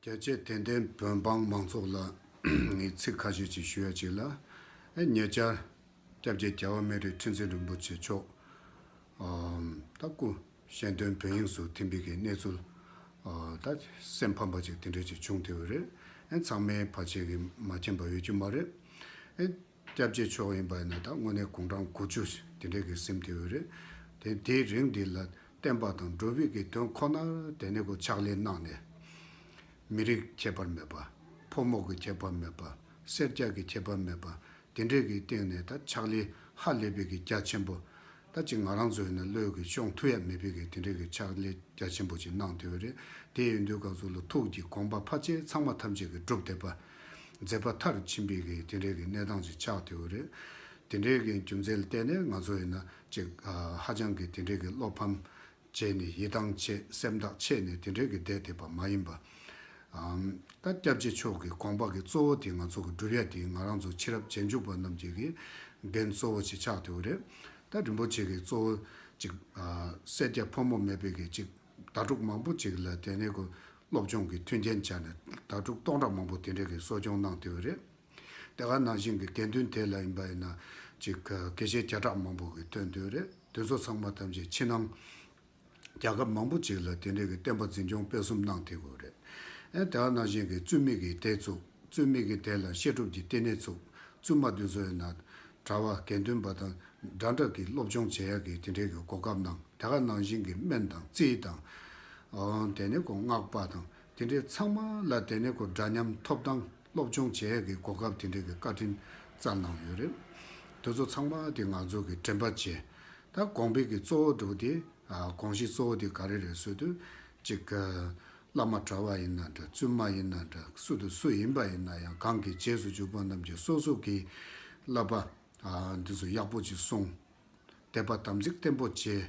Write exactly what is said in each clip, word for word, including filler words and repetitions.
རྒྱལ་གཅེས་དད་ལྡན་བོད་འབངས་མང་ཚོགས་ལ་ངས་ཚིག་ཁ་ཤས་ཅིག་ཞུ་ཡ་ཅིག་ལ། ཨེ་ཉེ་ཆར་སྐྱབས་རྗེ་རྒྱལ་བ་སྨན་རི་ཁྲི་འཛིན་རིན་པོ་ཆེ་མཆོག་ཨམ་ད་སྐུ་གཞན་དོན་བོད་དབྱིངས་སུ་ཐིམ་པའི་གི་གནས་ཚུལ། ཨ་ད་སེམས་ཕམ་པ་ཅིག་དེ་འདྲ་ཅིག་བྱུང་བསྡད་ཡོད་རེད། ཨེ་ཚང་མས་ཕལ་ཆེར་གི་མ་མཁྱེན་པ་ཡོད་རྒྱུ་མ་རེད། ཨེ་སྐྱབས་རྗེ་མཆོག་ཡིན་པ་ཡིན་ན་ད་དངོས་གནས་དགུང་གྲངས་དགུ་བཅུ་དེ་འདྲའི་གི་ཟིན་བསྡད་ཡོད་རེད། དེ་དེའི་རིང་འདི་ལ་བསྟན་པ་དང་འགྲོ་བའི་གི་དོན་ཁོ་ནར་དེ་ནས་ཁོ་ཕྱག་ལས་གནང་ནས། མི་རིགས་ཁྱད་པར་མེད་པ། ཕོ་མོ་གི་ཁྱད་པར་མེད་པ། སེར་སྐྱ་གི་ཁྱད་པར་མེད་པ། དེ་འདྲའི་གི་སྟེང་ནས་ད་ཕྱག་ལས་ཧ་ལས་པའི་གི་རྒྱ་ཆེན་པོ། ད་ཅིག་ང་རང་ཚོ་ཡིན་ན་བློས་གི་ཤོང་ཐུབ་ཡ་མེད་པའི་གི་དེ་འདྲའི་གི་ཕྱག་ལས་རྒྱ་ཆེན་པོ་ཅིག་གནང་བསྡད་ཡོད་རེད། དེ་ཡིན་དུས་སྐབས་སུ་ལ་ཐུགས་ཀྱི་དགོངས་པ་ཕལ་ཆེར་ཚང་མ་ཐམས་ཅད་ཀྱིས་གྲུབ་བསྡད་པ། མཛད་པ་མཐར་ཕྱིན་པའི་གི་དེ་འདྲའི་གི་གནས་སྟངས་ཅིག་ཆགས་བསྡད་ཡོད་རེད། དེ་འདྲའི་གི་རྒྱུ་མཚན་ལ་བརྟེན་ནས་ང་ཚོ་ཡིན་ན་ཅིག་ཨ་ཧ་ཅང་གི་དེ་འདྲའི་གི་བློ་ཕམ་བྱས་ནས་ཡིད་ཐང་ཆད་སེམས་ཐག་ཆད་ནས་དེ་འདྲའི་གི་བསྡད་བསྡད་པ་མ་ཡིན་པ། ཨམ་ད་སྐྱབས་རྗེ་མཆོག་གི་དགོངས་པ་གི་གཙོ་བོ་དེ་ང་ཚོ་གི་སྒྲུབ་ཡ་དེ་ང་རང་ཚོ་ཕྱི་རབས་རྗེས་འཇུག་པ་རྣམས་ཀྱི་གི་འགན་གཙོ་བོ་ཅིག་ཆགས་བསྡད་ཡོད་རེད། ད་རིན་པོ་ཆེ་གི་གཙོ་བོ་ཅིག་ཨ་སེར་སྐྱ་ཕོ་མོ་མེད་པའི་གི་ཅིག་ཟླ་དྲུག་མང་པོ་ཅིག་ལ་དེ་ནས་ཁོ་སློབ་སྦྱོང་གི་མཐུན་རྐྱེན་སྦྱར་ནས་ཟླ་དྲུག་སྟོང་ཕྲག་མང་པོ་དེ་འདྲ་གི་གསོ་སྐྱོང་གནང་བསྡད་ཡོད་རེད། དེ་ག་ནང་བཞིན་གྱི་དགེ་འདུན་དེ་ལ་ཡིན་པ་ཡིན་ན་ཅིག་དགེ་བཤེས་བརྒྱ་ཕྲག་མང་པོ་གི་ཐོན་བསྡད་ཡོད་རེད། དེ་ཚོ་ཚང་མ་ཐམས་ཅད་ཕྱི་ནང་རྒྱལ་ཁབ་མང་པོ་ཅིག་ལ་དེ་འདྲ་གི་བསྟན་པ་འཛིན་སྐྱོང་སྤེལ་གསུམ་གནང་བསྡད་ཡོད་རེད། ཨེ་དེ་ག་ནང་བཞིན་གྱི་བཙུན་མའི་གི་སྡེ་བཙུགས། བཙུན་མའི་གི་སྡེ་ལ་བཤད་སྒྲུབ་ཀྱི་བསྟི་གནས་བཙུགས། བཙུན་མ་འདི་ཚོ་ཡིན་ན་གྲྭ་པ་དགེ་འདུན་པ་དང་འདྲ་འདྲ་གི་སློབ་སྦྱོང་བྱེད་ཡག་གི་དེ་འདྲའི་གི་གོ་སྐབས་གནང་། དེ་ག་ནང་བཞིན་གྱི་སྨན་དང་རྩིས་དང་། ཨོ་དེ་ནས་ཁོ་སྔགས་པ་དང་དེ་འདྲའི་ཚང་མ་ལ་དེ་ནས་ཁོ་འདྲ་མཉམ་ཐོབ་ཐང་སློབ་སྦྱོང་བྱེད་ཡག་གི་གོ་སྐབས་དེ་འདྲའི་གི་བཀའ་དྲིན་སྩལ་གནང་ཡོད་རེད། དེ་ཚོ་ཚང་མ་དེ་ང་ཚོ་གི་དྲན་པ་བྱས། ད་དགོངས་པའི་གི་གཙོ་བོ་འདུག་དེ། ཨ་དགོངས་གཞི་གཙོ་བོ་དེ་ག་རེ་རེད་ཟེར་དུས། གཅིག་གི་བླ་མ་གྲྭ་པ་ཡིན་ན་འདྲ་བཙུན་མ་ཡིན་ན་འདྲ་སུ་དང་སུ་ཡིན་པ་ཡིན་ན་ཡང་གང་གི་རྗེས་སུ་འཇུག་པ་རྣམས་ཀྱིས་སོ་སོ་གི་བསླབ་པ་ཨ་འདི་ཚོ་ཡག་པོ་ཅིག་སྲུང་། དད་པ་དམ་ཚིག་བརྟན་པོ་བྱས།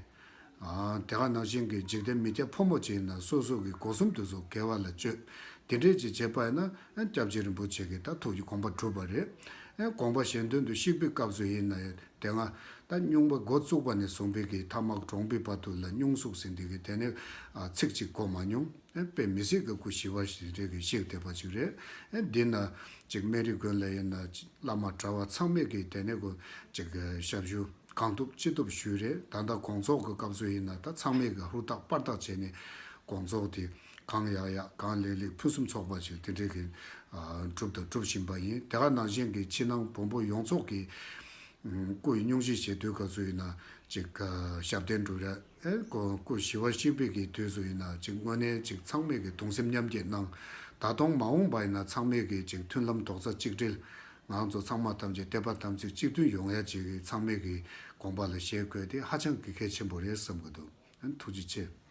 ཨ་དེ་ག་ནང་བཞིན་གྱི་འཇིག་རྟེན་མི་སྐྱ་ཕོ་མོ་ཅིག་ཡིན་ན་སོ་སོ་གི་སྒོ་གསུམ་དེ་ཚོ་དགེ་བ་ལ་སྤྱོད། དེ་འདྲས་ཅིག་བྱས་པ་ཡིན་ན་ཨ་སྐྱབས་རྗེ་རིན་པོ་ཆེ་གི་ད་ཐུགས་ཀྱི་དགོངས་པ་གྲུབ་པ་རེད། ཨ་དགོངས་པ་གཞན་དོན་དུ་གཤེགས་པའི་སྐབས་སུ་ཡིན་ན་ཡང་དེ་སྔ་ད་སྙུང་པ་འགོ་བཙུགས་པ་ནས་བཟུང་པའི་གི་ཐ་མག་གྲོངས་པའི་བར་དུ་ལ་སྙུང་གཟུགས་ཟེར་འདི་གི་དེ་ནས་ཨ་ཚིག་གཅིག་གོ་མ་མྱོང་། ཨེ་དཔེ་མི་སྲིད་ཀྱི་སྐུ་ཞི་བ་ཞིག་རེད་གི་གཤེགས་བསྡད་པ་ཞིག་རེད། ཨེ་འདི་ན་ཅིག་སྨན་རི་དགོན་ལ་ཡིན་ན་ཅིག་བླ་མ་གྲྭ་པ་ཚང་མས་ཀྱི་དེ་ནས་ཀོ་ཅིག་ཞབས་ཞུ་གང་ཐུབ་ཅི་ཐུབ་ཞུས་རེད། ད་ལྟ་དགོང་ཚོགས་ཀྱི་སྐབས་སུ་ཡིན་ན་ད་ཚང་མས་ཀྱི་ཧུར་ཐག་པར་ཐག་བྱས་ནས་དགོང་ཚོགས་དེ་གང་ཡག་ཡག་གང་ལེགས་ལེགས་ཕུན་སུམ་ཚོགས་པ་ཞིག་དེ་འདྲས་ཀྱི་ཨ་གྲུབ་དང་སྒྲུབ་བཞིན་པ་ཡིན། དེ་ག་ནང་བཞིན་གྱི་ཕྱི་ནང་བོན་པོ་ཡོངས་རྫོགས་ཀྱི་སྐུ་ཡི་སྙུང་གཞི་བྱེད་དུས་སྐབས་སུ་ཡིན་ན་ཅིག་ཞབས་བརྟན་འགྲོ་ར། ཨེ་སྐུ་སྐུ་ཞི་བ་གཤེགས་པའི་གི་དུས་སུ་ཡིན་ན་ཅིག་དངོས་གནས་ཅིག་ཚང་མས་ཀྱི་གདུང་སེམས་མཉམ་སྐྱེད་གནང་། ད་དུང་མ་འོངས་པ་ཡིན་ན་ཚང་མས་ཀྱི་ཅིག་མཐུན་ལམ་རྡོག་རྩ་གཅིག་སྒྲིལ། ང་ཚོ་ཚང་མ་ཐམས་ཅད་དད་པ་དམ་ཚིག་གཅིག་མཐུན་ཡོང་ཡ་ཅིག་གི་ཚང་མས་ཀྱི་དགོངས་པ་ལ་བཞེས་དགོས་དེ་ཧ་ཅང་གི་གལ་ཆེན་པོ་རེད་བསམ་གི་འདུག། ཨེ་ཐུགས་རྗེ་ཆེ།